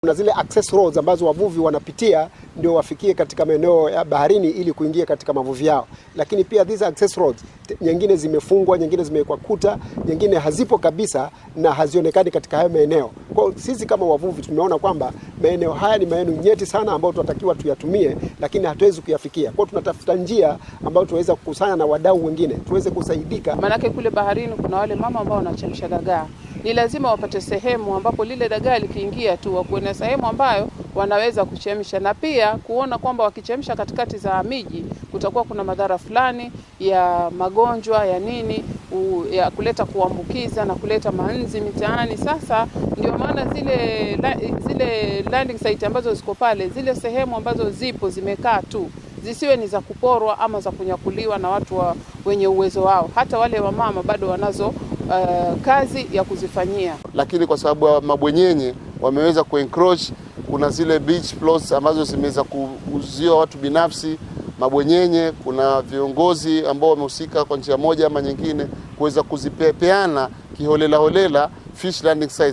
Kuna zile access roads ambazo wavuvi wanapitia ndio wafikie katika maeneo ya baharini ili kuingia katika mavuvi yao, lakini pia these access roads nyingine zimefungwa, nyingine zimewekwa kuta, nyingine hazipo kabisa na hazionekani katika hayo maeneo. Kwa hiyo sisi kama wavuvi tumeona kwamba maeneo haya ni maeneo nyeti sana ambayo tunatakiwa tuyatumie, lakini hatuwezi kuyafikia. Kwa hiyo tunatafuta njia ambayo tunaweza kukusanya na wadau wengine tuweze kusaidika. Maanake kule baharini kuna wale mama ambao wanachemsha dagaa, ni lazima wapate sehemu ambapo lile dagaa likiingia tu wakuwe na sehemu ambayo wanaweza kuchemsha, na pia kuona kwamba wakichemsha katikati za miji kutakuwa kuna madhara fulani ya magonjwa ya nini ya kuleta kuambukiza na kuleta manzi mitaani. Sasa ndio maana zile landing site ambazo ziko pale, zile sehemu ambazo zipo zimekaa tu zisiwe ni za kuporwa ama za kunyakuliwa na watu wenye uwezo wao. Hata wale wamama bado wanazo kazi ya kuzifanyia. Lakini kwa sababu ya mabwenyenye wameweza kuencroach, kuna zile beach plots ambazo zimeweza kuuziwa watu binafsi mabwenyenye. Kuna viongozi ambao wamehusika kwa njia moja ama nyingine kuweza kuzipeana kiholela holela fish landing sites.